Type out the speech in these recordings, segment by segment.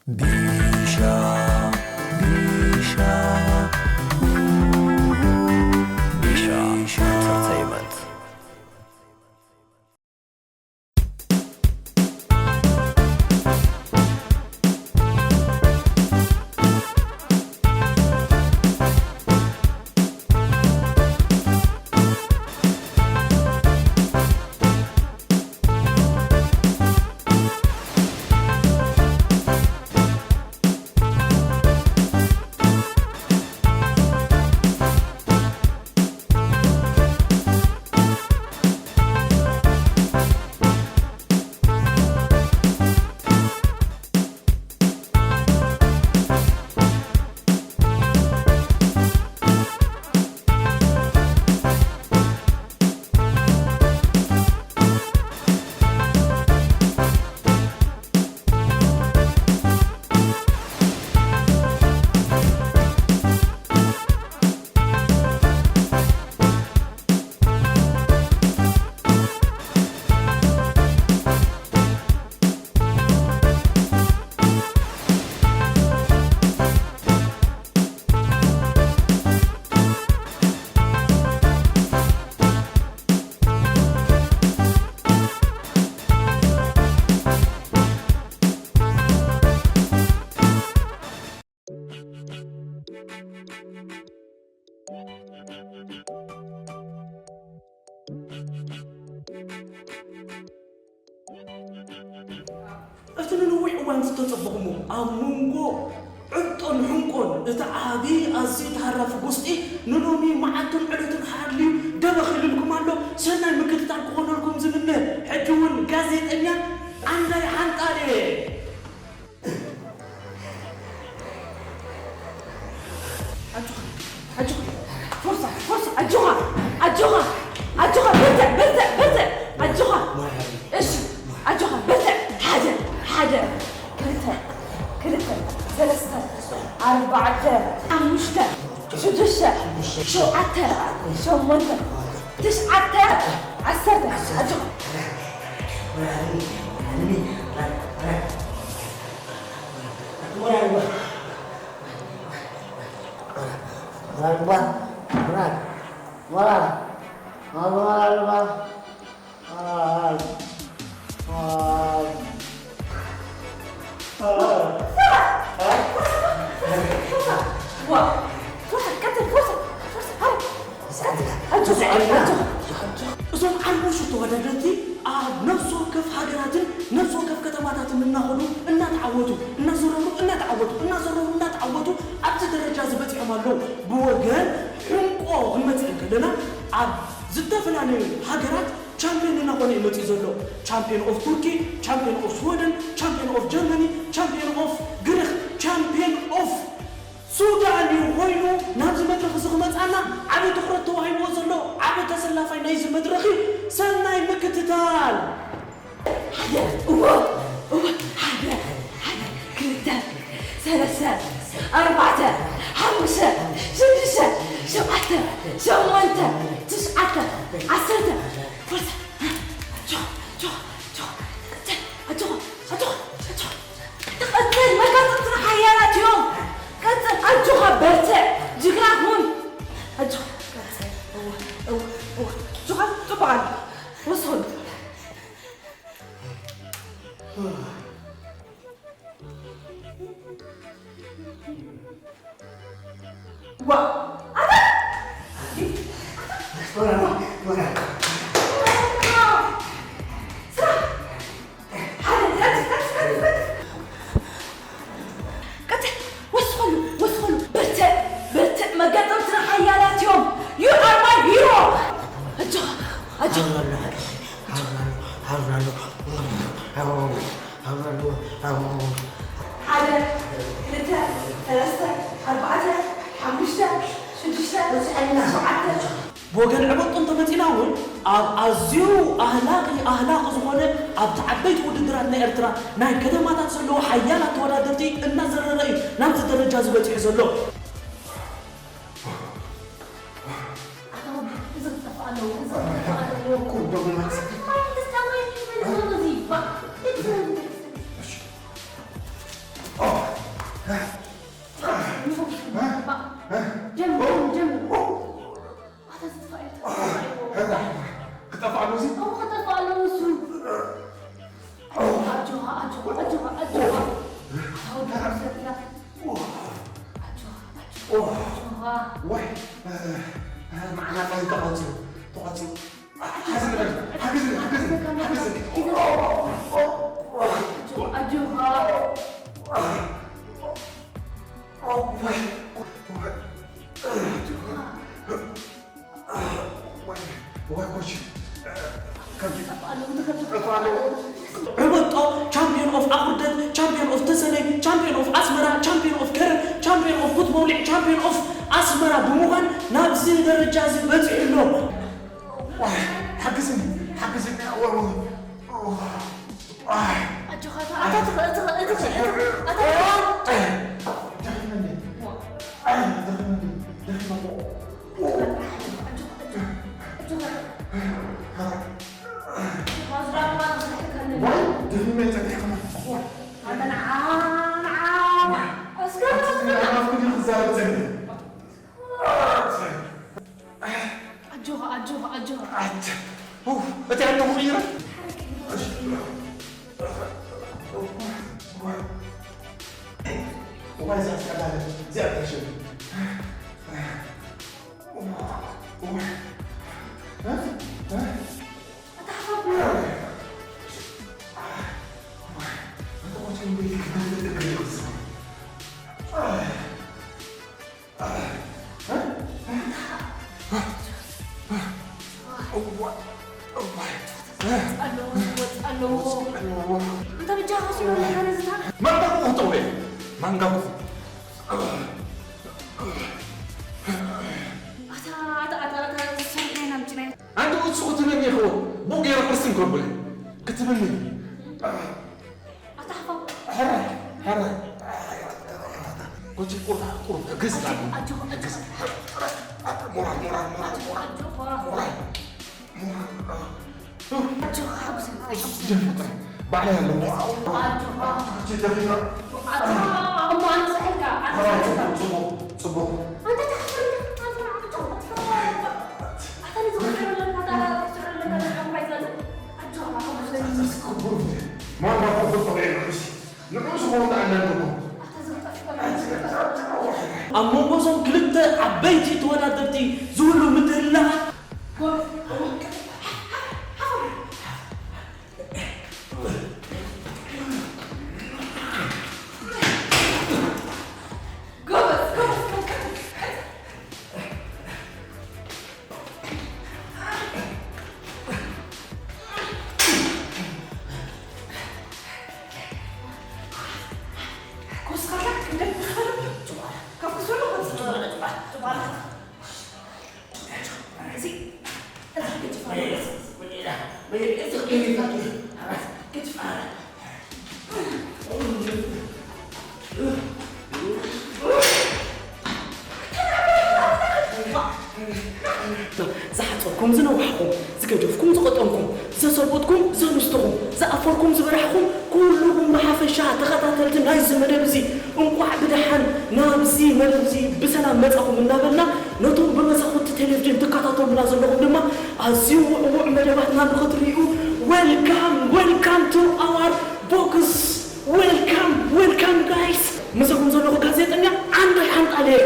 ቢሻ ቢሻ ቢሻ ኢንተርቴይመንት። እቲ ንነዊሕ እዋን ዝተጸበኹሞ ኣብ መንጎ ዕብጦን ሕንቆን እቲ ዓቢ ኣዝዩ ተሃራፊ ጉስጢ ንሎሚ መዓልትን ዕለትን ሓልዩ ደበኽ ኢሉልኩም ኣሎ። ሰናይ ምክትታል ክኾነልኩም ዝምነ ሕጂ እውን ጋዜጠኛ ዓንዳይ ሓንጣል እየ። ኣጆኻ ኣጆኻ ፎርሳ ፎርሳ ኣጆኻ ኣጆኻ ኣጆኻ በርትዕ በርትዕ በርትዕ ኣጆኻ እሺ ኣጆኻ በርትዕ ሓደ ሓደ ክልተ ክልተ ሰለስተ ኣርባዕተ ሓሙሽተ ሽዱሽተ ሸውዓተ ሸሞንተ ትሽዓተ ዓሰርተ ኣጆኻ እዞም ዓርቦሹ ተወዳደርቲ ኣብ ነፍሲ ወከፍ ሃገራትን ነፍሲ ወከፍ ከተማታትን እናኸዱ እናተዓወቱ እናዘረሩ እናተዓወቱ እናዘረሩ እናተዓወቱ ኣብዚ ደረጃ ዝበፂሖም ኣለዉ። ብወገን ሕንቆ ክንመፅእ እንከለና ኣብ ዝተፈላለዩ ሃገራት ቻምፒዮን እናኾነ እዩ መፂኡ ዘሎ። ቻምፒዮን ኦፍ ቱርኪ፣ ቻምፒዮን ኦፍ ስወደን፣ ቻምፒዮን ኦፍ ጀርመኒ፣ ቻምፒዮን ኦፍ ግሪኽ፣ ቻምፒዮን ኦፍ ሱዳን እዩ ኮይኑ ናብዚ መድረኽ እዚ ክመፅኣና ዓብዪ ትኹረት ተዋሂብዎ ዘሎ ዓብዪ ተሰላፋይ ናይዚ መድረኽ እዩ። ሰናይ ምክትታል። ሓደ እወ እወ ሓደ ሓደ ክልተ ሰለስተ ኣርባዕተ ሓሙሽተ ሽዱሽተ ሸውዓተ ሸሞንተ ትሽዓተ ዓሰርተ ፎርሳ ኣጆኻ ኣጆኻ ኣጆኻ ኣጆኻ ኣጆኻ ኣጆኻ ትቐጽል መጋጥምትና ሓያላት እዮም። ቀጽል ኣጆኻ በርትዕ ጅግና ሁን ኣጆኻ ቀጽል እወ እወ እወ ኣጆኻ ጽቡቕ ኣሎ ወስኹሉ ዋ ኣታ ወስኸሉ ወስኸሉ በርትዕ በርትዕ መጋጠምትና ሓያላት እዮም you are my hero ኣጆኻ ኣጆኻ ሓደ ክልተ ሰለስተ ኣርባዕተ ሓሙሽተ ሽዱሽተ ሸውዓተ ብወገን ዕበጦ እንተመፂና እውን ኣብ ኣዝዩ ኣህላቂ ኣህላቂ ዝኾነ ኣብቲ ዓበይቲ ውድድራት ናይ ኤርትራ ናይ ከተማታት ዘለዎ ሓያላት ተወዳደርቲ እናዘረረ እዩ ናብዚ ደረጃ ዝበፂሑ ዘሎ። ጀምር፣ ጀምር። ኣታ ዝጥፋእ እዩ፣ ተጠፋእዎ። ክጠፍእ ኣለዎ እዚ? እዎ፣ ክጠፍእ ኣለዎ እሱ። ኣጆኻ፣ ኣጆኻ፣ ኣጆኻ፣ ኣጆኻ። ኣታ ወዲ ሰብ ኢና። ኣጆኻ፣ ኣጆኻ፣ ኣጆኻ። ዋይ፣ መዓናጣይ ተቋጺሩ፣ ተቋጺሩ። ሓግዝኒ፣ ሓግዝኒ፣ ሓግዝኒ፣ ሓግዝኒ። ኣጆኻ፣ ኣጆኻ። ዕበጦ ቻምፒዮን ኦፍ ኣቑርደት፣ ቻምፒዮን ኦፍ ተሰነይ፣ ቻምፒዮን ኦፍ ኣስመራ፣ ቻምፒዮን ኦፍ ከረን፣ ቻምፒዮን ኦፍ ቡት መውሊዕ፣ ቻምፒዮን ኦፍ ኣስመራ ብምዃን ናብዚ ደረጃ እዚ በፂሑ ኣሎ። ሓግዝኒ፣ ሓግዝኒ። ኣጆኻ፣ ኣታ ትኽእል፣ ትኽእል፣ ትኽእል፣ ኣታ ደኺመኒ። ደኺመኒ። ደኺመ። ኣጆኻ፣ ኣጆኻ፣ ኣጆኻ። ኣታ፣ ኡፍ፣ እቲ ኣለኹ ይረ። እዋይ፣ እዚኣ ትቀዳለ፣ እዚኣ ትሕሸኒ። ኣታ፣ ኣታ፣ ኣታ፣ ኣታ፣ ዝሰርሐ ኢና ምጭናይ። ኣንቲ ውስኹ ትብለኒ ይኸውን፣ ብኡ ገይረ ቁርሲ እንከብለ ክትብልኒ። ኣታ ሓፋ። ሕራይ፣ ሕራይ። ጎጂ ቁርጣ፣ ቁርጣ፣ ገዝ ኣጆ፣ ኣጆ፣ ኣጆ። ሞራል፣ ሞራል፣ ሞራል፣ ሞራል። ሞራል፣ ሞራል። ኣጆ፣ ሓጉስ፣ ሓጉስ። ባዕላ ያለው። ኣጆ፣ ኣጆ፣ ደፊራ። ኣታ፣ እሞ ኣንጽሐልካ፣ ኣንጽሐልካ። ጽቡቕ፣ ጽቡቕ። ኣታ ተሕፍር፣ ኣታ፣ ኣታ፣ ኣታ፣ ኣታ፣ ኣታ፣ ኣብ መንጎ እዞም ክልተ ዓበይቲ ተወዳደርቲ ዝህሉ ምትህልላኻት ዝሓጸርኩም፣ ዝነዋሕኩም፣ ዝገደፍኩም፣ ዝቐጠንኩም፣ ዘሰቦትኩም፣ ዘንስትኹም፣ ዝኣፈርኩም፣ ዝበራሕኩም፣ ኩልኹም ብሓፈሻ ተኸታተልቲ ናይዚ መደብ እዚ እንቋዕ ብደሓን ናብዚ መደብ እዚ ብሰላም መጻኹም እናበልና፣ ነቶም ብመሳኹቲ ቴሌቪዥን ትከታተሉና ዘለኹም ድማ ኣዝዩ ውዕዉዕ መደባትና ንኽትርእዩ፣ welcome, welcome to our box, welcome, welcome guys። ምሳኹም ዘለኹ ጋዜጠኛ ዓንደ ሓንጣል እየ።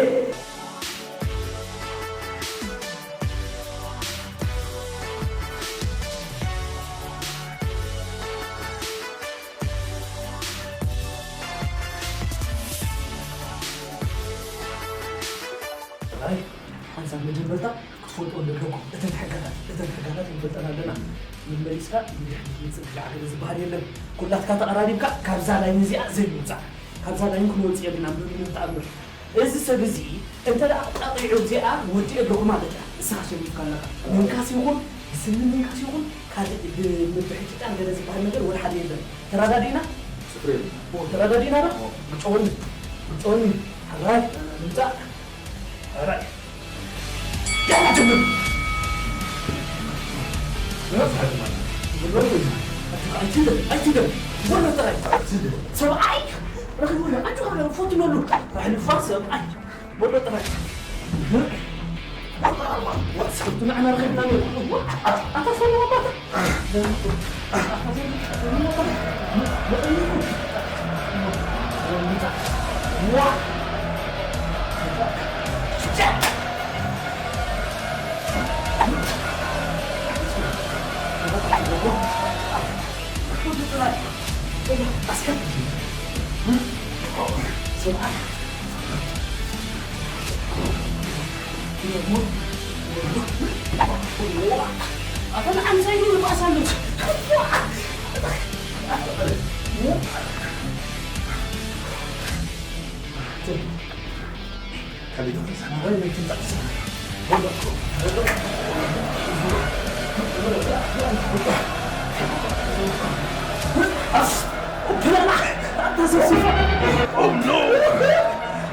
ኣይ፣ ሓንሳብ መጀመርታ ክትፈልጦ ኣለኩም። እተን ሕጋታት፣ እተን ሕጋታት ንፈልጠን ኣለና። መመሊስካ ንድሕሪት ምጽእ ብዛዕባ ገለ ዝበሃል የለን። ኩላትካ ተቐራሪብካ ካብዛ ላይን እዚኣ ዘይምውጻእ። ካብዛ ላይን ክንወጽእ የብልናን ብምንም ተኣምር። እዚ ሰብ እዚ እንተ ደኣ ጠቒዑ እዚኣ ወዲኤ ኣለኹ ማለት እያ። ንስኻ ሸሚትካ ኣለኻ። ምንካስ ይኹን፣ ብስሚ ምንካስ ይኹን፣ ካልእ ብምብሕጭጫን ገለ ዝበሃል ነገር ወላ ሓደ የለን። ተረዳዲእና? ስፍሪ የለን። ኦ፣ ተረዳዲእና ዶ? ኦ። ግጨወኒ፣ ግጨወኒ። ሕራይ፣ ንምጻእ። ሕራይ። ያላ ጀምር። ኣይትደም፣ ኣይትደም። ወላ ጥራይ። ኣይትደም። ሰብኣይ ረኺቡ ኣሎ። ኣጆኻ፣ ፎቶ በሉ። ኣሕልፋ ሰብኣይ። በሎ ጥራይ። ወሰብቱ ንዓና ረኺብና ነይሩ። ኣታ ሰለማ ኣባታ። ኣታ ንዓምሳይ ይባእስ ኣሎ። Oh no!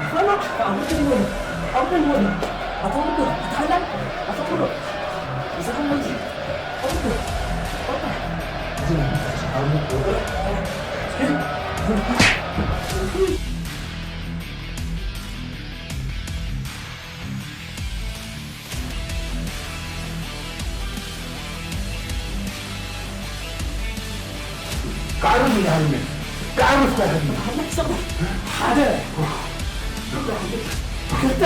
ከዕርፍ ኢለ ሃልመ። ከዕርፍ ኢለ ሃልመ። ሓደ። ክልተ።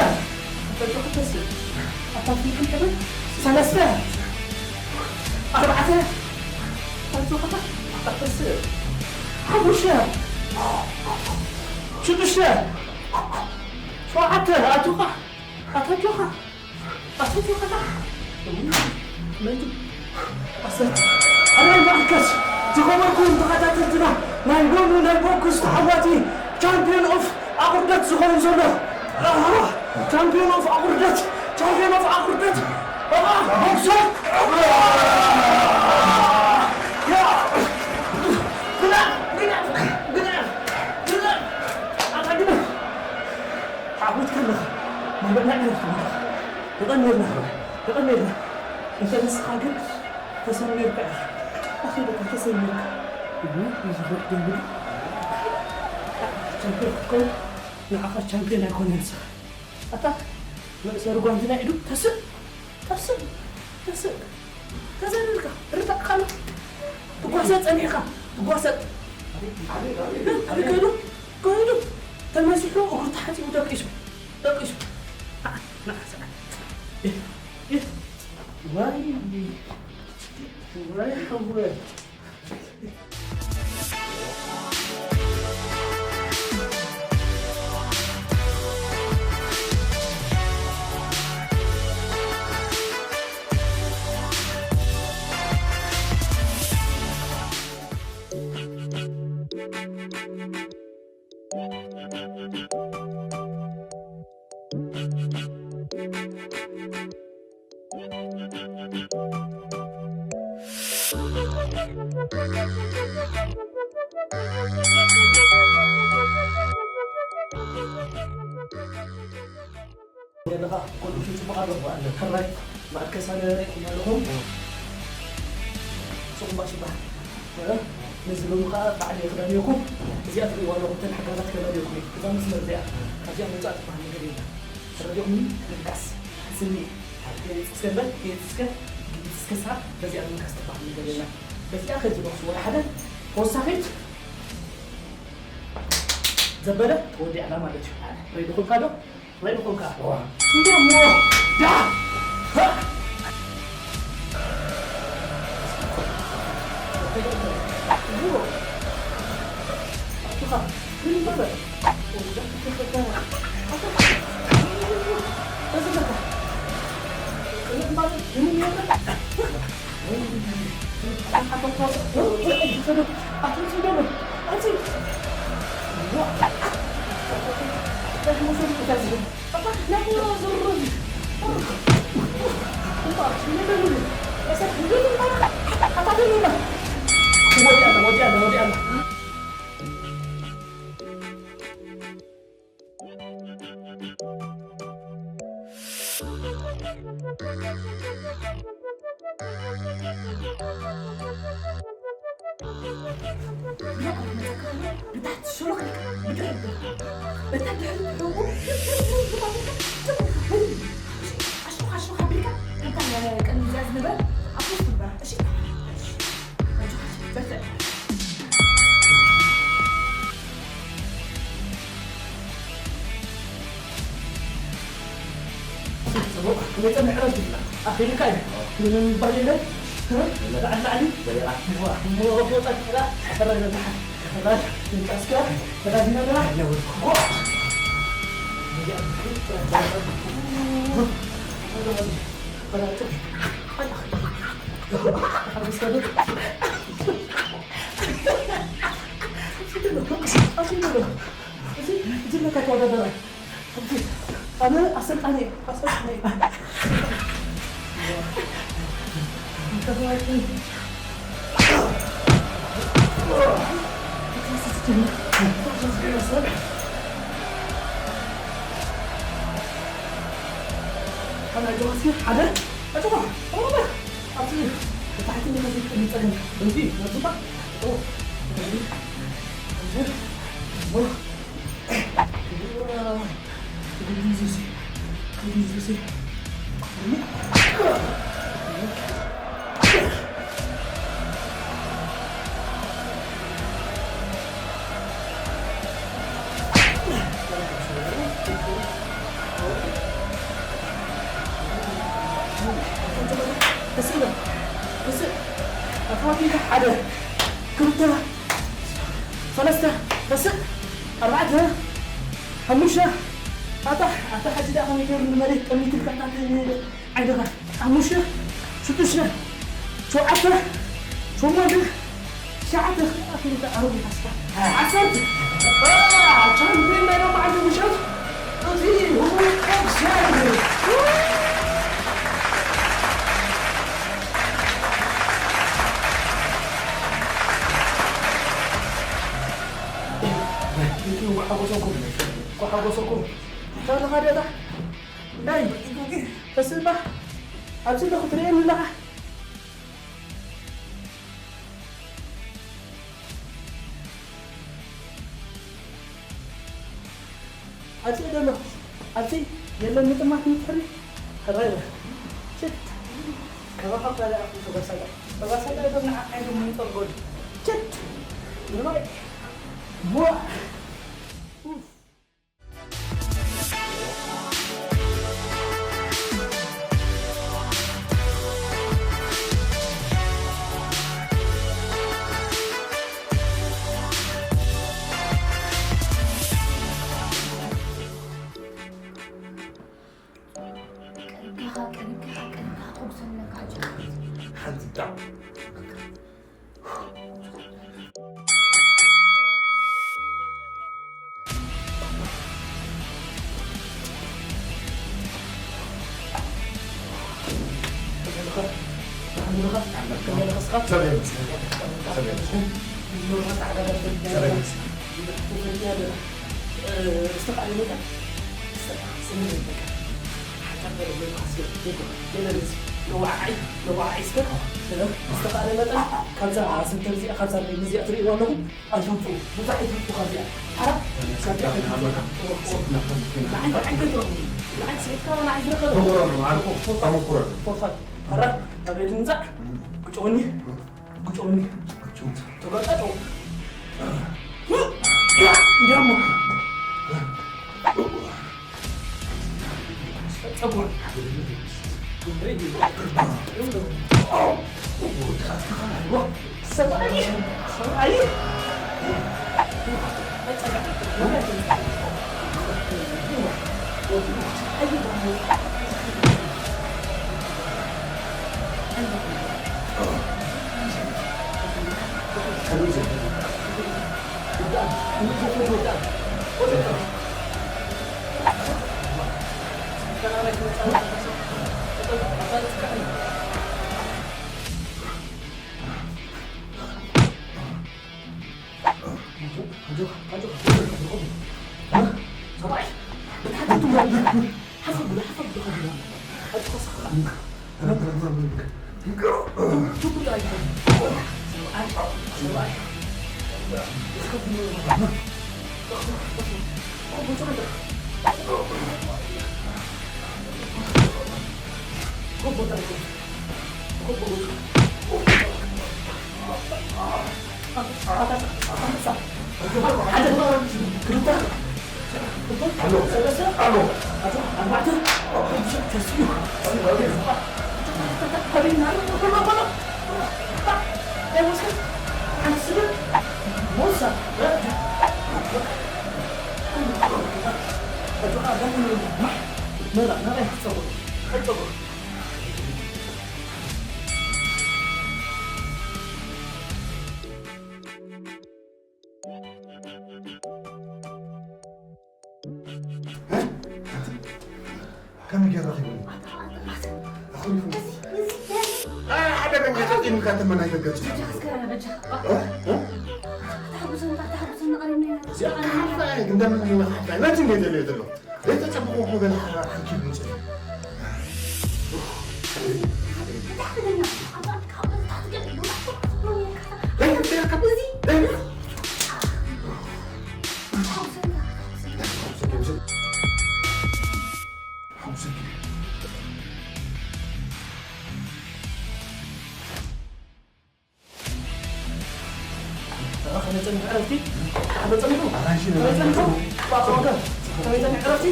ሰለስተ። ኣርባዕተ። ሓሙሽተ። ሽዱሽተ። ሸውዓተ። ኣጆኻ። ኣታ ኣጆኻ። ኣታ ኣጆኻ። ኣታ። መን? ኣሰር። ኣራይ ማርከስ። ዝኸበርኩም ተኸታተልትና፣ ናይ ሎሚ ናይ ቦክስ ተዓዋቲ፣ ቻምፒዮን ኦፍ ኣቑርደት ዝኸውን ዘሎ። ኣሃ፣ ቻምፒዮን ኦፍ ኣቑርደት፣ ቻምፒዮን ኦፍ ኣቑርደት። ኣሃ፣ ቦክሰር። ያ፣ ግዳ፣ ግዳ፣ ግዳ፣ ግዳ። ኣታ ግዳ። ተዓዊትካ ኣለኻ። መበልና ዕረፍቲ ቦታ። የቐንየልና፣ የቐንየልና። እንተ ንስኻ ግን ተሰሚርካ ኢኻ። ኣኺልካ ተሰሚርካ። እሞ፣ እዚ ሆድ ደንግዱ። ቻምፒዮን ክትከውን ንዓኻ ቻምፒዮን ኣይኮነን ንስኻ። ኣታ መእሰሪ ጓንትና ኢዱ ተስእ፣ ተስእ፣ ተስእ። ተዘርርካ፣ ርዳእካ ኣሎ። ትጓሰጥ ጸኒሕካ፣ ትጓሰጥ። ኣበይ ከይዱ? ከይዱ። ተመሲሑ እግሩ ተሓጺቡ ደቂሱ፣ ደቂሱ። ንዓ፣ ንዓ፣ ሰዓት። ዋይ፣ ዋይ፣ ሓወይ። ዘለኻ ኩሉ ፊት ጽቡቕ ኣለዎ ኣለ። ሕራይ ማእከስ ኣነ ርኢኹም ኣለኹም። ጽቡቕ ሽባሕ። እ? ነዚ ሎሚ ኸኣ ባዕለይ ክዳልየኩም። እዚኣ ትርእይዋ ኣለኹም፣ እተን ሓጋዛት ከዳልየኩም እየ። እዛ መስመር እዚኣ፣ ካብዚኣ ምውጻእ ትበሃል ነገር የላ። ተረዲኹምኒ? ምድቃስ፣ ስኒ፣ ከየጥስከ እምበር፣ ከየጥስከ፣ ከየጥስከ ስሓብ፣ በዚኣ ምድቃስ ትበሃል ነገር የላ። በዚኣ ከይትበኽሱ ወላ ሓደ ተወሳኺት ዘበለ ተወዲኣላ ማለት እዩ። ሬዲ ኾንካ ዶ? ሬዲ ኾንካ? እዋ። እንዴ እሞ፣ ዳ! ሃ! እዎ። ኣቱኻ፣ ምን ይባላል? በታ ድሕሪ ትሕቡ ኣሽሩኻ ኣሽሩኻ ኣቢልካ ከምታ ቅድሚ እዚኣ ዝነበረ ኣብ ውስጥ ትግበራ። እሺ? በርትዕ። ጽቡቕ፣ ክንደይ ጸኒሑ ዕረፍቲ? ኣኺሉካ እዩ። ምንም ይባል የለን። ላዕሊ ላዕሊ። ዋ፣ እሞ ፎጣ ጭራ። ሕራይ በላሕ። ሕራይ፣ ምንቃስካ። ተጋዲና ኣለና። ዋ። ኣነ ኣሰልጣኒ፣ ኣሰልጣኒ። ሓደ፣ ኣጆኻ፣ ኣጆኻ፣ ኣብዚ ታሕቲ ንኸዚ ቅድሚ ጸገም፣ እዚ፣ ናብዚ ባ፣ ኦ፣ እዚ፣ እዚ፣ ተስእ በል። ተስእ። ኣሕዋተይ፣ ሓደ፣ ክልተ፣ ሰለስተ፣ ተስእ፣ ኣርባዕተ፣ ሓሙሽተ። ኣታ፣ ኣታ፣ ሕጂ ደኣ ከመይ ገይሩ ንመሬት ጠሚትልካ፣ ኣታ፣ ዓይንኻ። ሓሙሽተ፣ ሽዱሽተ፣ ሸውዓተ፣ ሸሞንተ፣ ትሽዓተ፣ ኣኽሊልካ ኣሮጌ ፋሲካ። ዓሰርተ። አ፣ ቻምፒዮን ናይ ሎማዓንቲ ምሸት እቲ ህቡብ ኦፍሳይድ። እንኳዕ ሓጎሰኩም፣ እንኳዕ ሓጎሰኩም። ካለኻ ደታ? እንታይ? ተስፋ፣ ኣብዚ ኣለኹ፣ ትርእየኒ ኣለኻ? ኣብዚ እየ ዘለኹ። ኣብዚ የለን ምጥማት ምትሕሪ። ሕራይ በል። ሽት። ካባኻ እኳ ደኣ ኣኹ ተጓሳጣይ። ተጓሳጣይ ዶ ንዓኻ ኢሉ ምንጠር ጎል። ሽት። ምርማይ። ቡዋ። ኡፍ። ቀንካ፣ ቀንካ፣ ቀንካ፣ ተጉሰለካ ጅራ። ሓንቲ ዳዕ። ዝተኻእለ መጠን፣ ዝተኻእለ መጠን፣ ካብዛ ሰንተር እዚኣ፣ ካብዛ ላይን እዚኣ ትርእይዋ ኣለኹም። ኣይትውፅኡ፣ ብዙሕ ኣይትውፅኡ ካብዚኣ። ሓራ? ንዓይ፣ ንዓይ ከይትረኽቡ። ንዓይ ስሒትካ ንዓይ ዝረኸበ። ተሞክሮ ነው፣ ዓርኩ፣ ተሞክሮ ነው። ፎርፋይ። ሓራ? ናበይ ድምፃዕ? ግጭውኒ። ግጭውኒ። ግጭውኒ። ተጋጫጨው። እንዲያሞ። ጸጉር። ሰብኣይ፣ ሰብኣይ። ከመይ ጌርካ ትብለኒ? ኣኹሪፉ። ኣይ፣ ሓደገኛ ቀጢን ኢልካ ተመን ኣይተገጽ። በጃኻ እስከ፣ በጃኻ። እ? እ? ተሓጉሰኒ፣ ተሓጉሰኒ፣ ቀሪኒ። እዚኣ ሓፍታ እያ፣ ግን ደም ሓፍታ እያ። ናቲ እንዴት የለ የለ? ዘይተጸበቑ እኮ ገና ሓ-፣ ሓኪም መጸ። ከመይ ጸኒሑ ዕረፍቲ? ከመይ ጸኒሑ? ኣራንሺ ከመይ ጸኒሑ? ባባ ወገን፣ ከመይ ጸኒሑ ዕረፍቲ?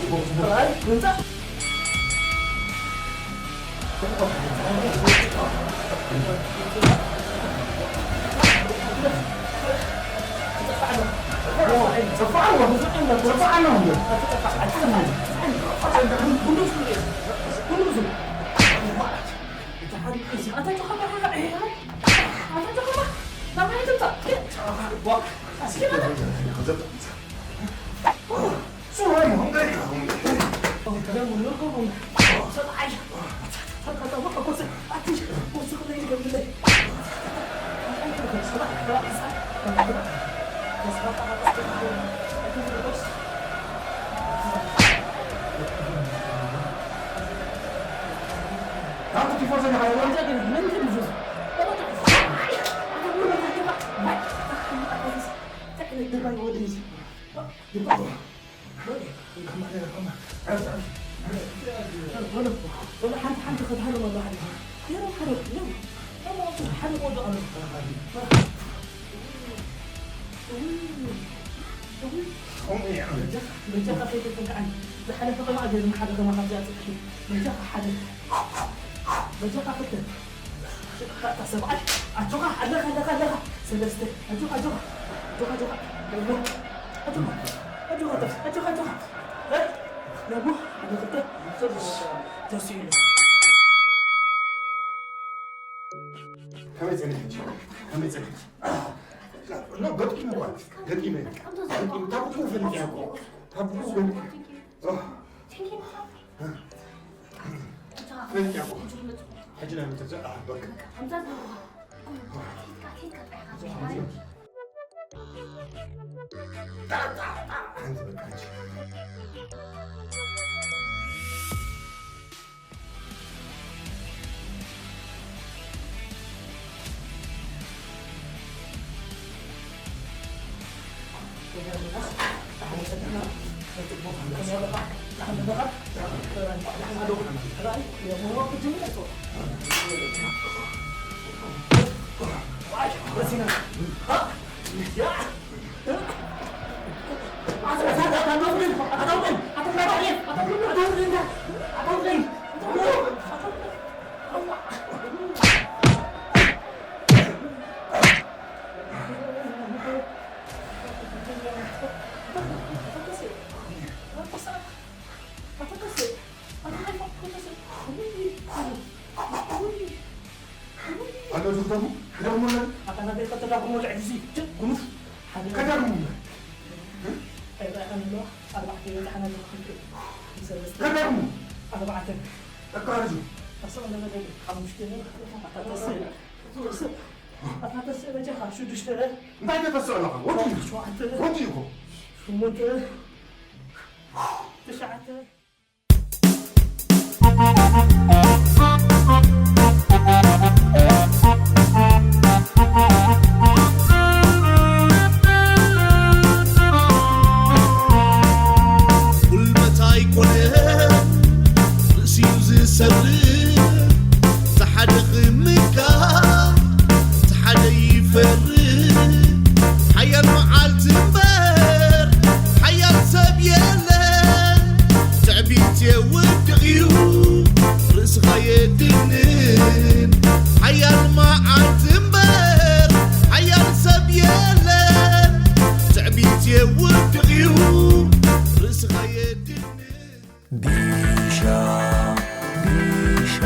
ራይ፣ ምምጻእ። በጃኻ ከይተተንክዓኒ። ዝሓለፈ ከማኣ ገይሩኒ ሓደ ከማኻ ኣብዚኣ ጽንሒ። በጃኻ ሓደ። በጃኻ ክልተ። ኣታ ሰብኣይ፣ ኣጆኻ፣ ኣለኻ፣ ኣለኻ፣ ኣለኻ። ሰለስተ። ኣጆኻ፣ ኣጆኻ። ኣጆኻ፣ ኣጆኻ። ኣጆኻ፣ ኣጆኻ፣ ኣጆኻ፣ ኣጆኻ። እ? ነቦ፣ ሓደ ክልተ። ተሲኢሉ። ከመይ ጸኒሕኪ? ከመይ ጸኒሕኪ? ኖ፣ ገጢመ እኮ፣ ገጢመ። ገጢመ። ታብኩ ፈሊጠ እኮ። ታብኩ ፈሊጠ። ኦ። ፈሊጠ እኮ። ሕጂ ናይ ምትዘ-፣ ኣ፣ በቃ። ሓንቲ በቃ፣ ሕጂ። ኣቶ ዝኽተሙ፣ ክደግሙለን። ኣታ ናበይ ከተዳግሞ ልዕሊ እዚ? ጭ-፣ ጉኑፍ። ሓደ ከደግሙለን። ኣይረኣኻን ኣለዋ? ኣርባዕተ ይበጽሓና ኣለዋ። ሰለስተ። ከደግሙ። ኣርባዕተ። ተቃረዙ። ተስዕ ኣለና ደገ። ሓሙሽተ። ኣታ ተስዕ። ተስዕ። ኣታ ተስዕ በጃኻ። ሽዱሽተ። እንታይ ተተስዕ ኣለኻ? ወዲ እዩ። ሸውዓተ። ወዲ እዩ እኮ። ሸሞንተ። ትሽዓተ። ቢሻ ቢሻ